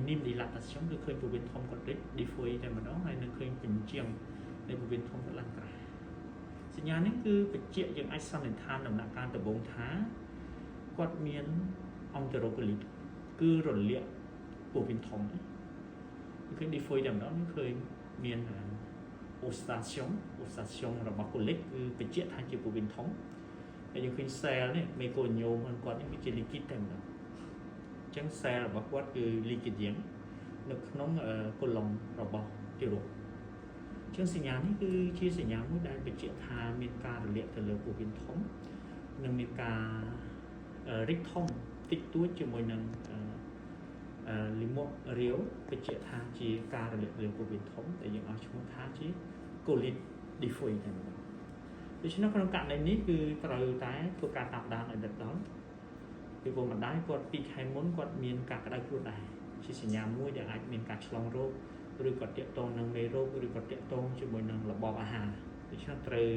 minimes dilatation គឺឃើញពោះវៀនធំគាត់រីក diffuse តែម្ដងហើយនឹងឃើញបញ្ជាងនៃពោះវៀនធំគាត់ឡើងក្រាស់សញ្ញានេះគឺបញ្ជាក់យើងអាចសន្និដ្ឋានដំណាក់កាលដំបូងថាគាត់មាន entérocolite គឺរលាកពោះវៀនធំឃើញ diffuse តែម្ដងឃើញមាន haustration haustration របស់ colique គឺបញ្ជាក់ថាជាពោះវៀនធំហើយយើងឃើញ selles នេះ méconium របស់គាត់នេះវាជា liquide តែម្ដងអញ្ចឹង selles របស់គាត់គឺ liquidien នៅក្នុង côlon របស់ទារកអញ្ចឹងសញ្ញានេះគឺជាសញ្ញាមួយដែលបញ្ជាក់ថាមានការរលាកទៅលើពោះវៀនធំនិងមានការរីកធំតិចតួចជាមួយនឹងលិមករាវបញ្ជាក់ថាជាការរលាកលើពោះវៀនធំដែលយើងឲ្យឈ្មោះថាជា colite diffuse តែម្ដងដូច្នេះក្នុងករណីនេះគឺត្រូវតែធ្វើការតាមដានឲ្យដិតដល់ពីព្រោះម្ដាយគាត់ពីខែមុនគាត់មានការក្តៅខ្លួនដែរជាសញ្ញាមួយដែលអាចមានការឆ្លងរោគឬក៏ទាក់ទងនឹងមេរោគឬក៏ទាក់ទងជាមួយនឹងរបបអាហារដូច្នេះត្រូវ